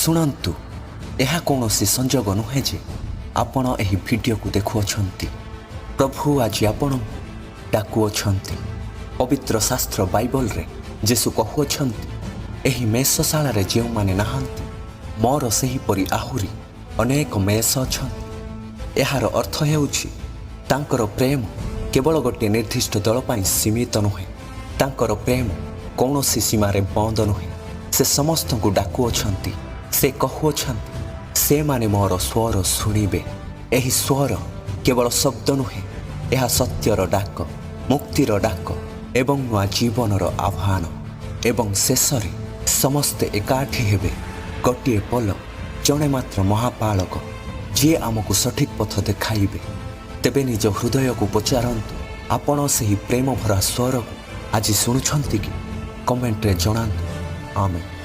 ଶୁଣନ୍ତୁ, ଏହା କୌଣସି ସଂଯୋଗ ନୁହେଁ ଯେ ଆପଣ ଏହି ଭିଡ଼ିଓକୁ ଦେଖୁଅଛନ୍ତି। ପ୍ରଭୁ ଆଜି ଆପଣଙ୍କୁ ଡାକୁଅଛନ୍ତି। ପବିତ୍ର ଶାସ୍ତ୍ର ବାଇବଲରେ ଯୀଶୁ କହୁଅଛନ୍ତି, "ଏହି ମେଷଶାଳାରେ ଯେଉଁମାନେ ନାହାନ୍ତି, ମୋର ସେହିପରି ଆହୁରି ଅନେକ ମେଷ ଅଛନ୍ତି।" ଏହାର ଅର୍ଥ ହେଉଛି, ତାଙ୍କର ପ୍ରେମ କେବଳ ଗୋଟିଏ ନିର୍ଦ୍ଦିଷ୍ଟ ଦଳ ପାଇଁ ସୀମିତ ନୁହେଁ। ତାଙ୍କର ପ୍ରେମ କୌଣସି ସୀମାରେ ବନ୍ଦ ନୁହେଁ। ସେ ସମସ୍ତଙ୍କୁ ଡାକୁଅଛନ୍ତି। ସେ କହୁଅଛନ୍ତି, "ସେମାନେ ମୋର ସ୍ୱର ଶୁଣିବେ।" ଏହି ସ୍ୱର କେବଳ ଶବ୍ଦ ନୁହେଁ, ଏହା ସତ୍ୟର ଡାକ, ମୁକ୍ତିର ଡାକ ଏବଂ ନୂଆ ଜୀବନର ଆହ୍ୱାନ। ଏବଂ ଶେଷରେ ସମସ୍ତେ ଏକାଠି ହେବେ, ଗୋଟିଏ ପଲ, ଜଣେ ମାତ୍ର ମହାପାଳକ, ଯିଏ ଆମକୁ ସଠିକ୍ ପଥ ଦେଖାଇବେ। ତେବେ ନିଜ ହୃଦୟକୁ ପଚାରନ୍ତୁ, ଆପଣ ସେହି ପ୍ରେମ ଭରା ସ୍ୱରକୁ ଆଜି ଶୁଣୁଛନ୍ତି କି? କମେଣ୍ଟରେ ଜଣାନ୍ତୁ। ଆମେନ୍।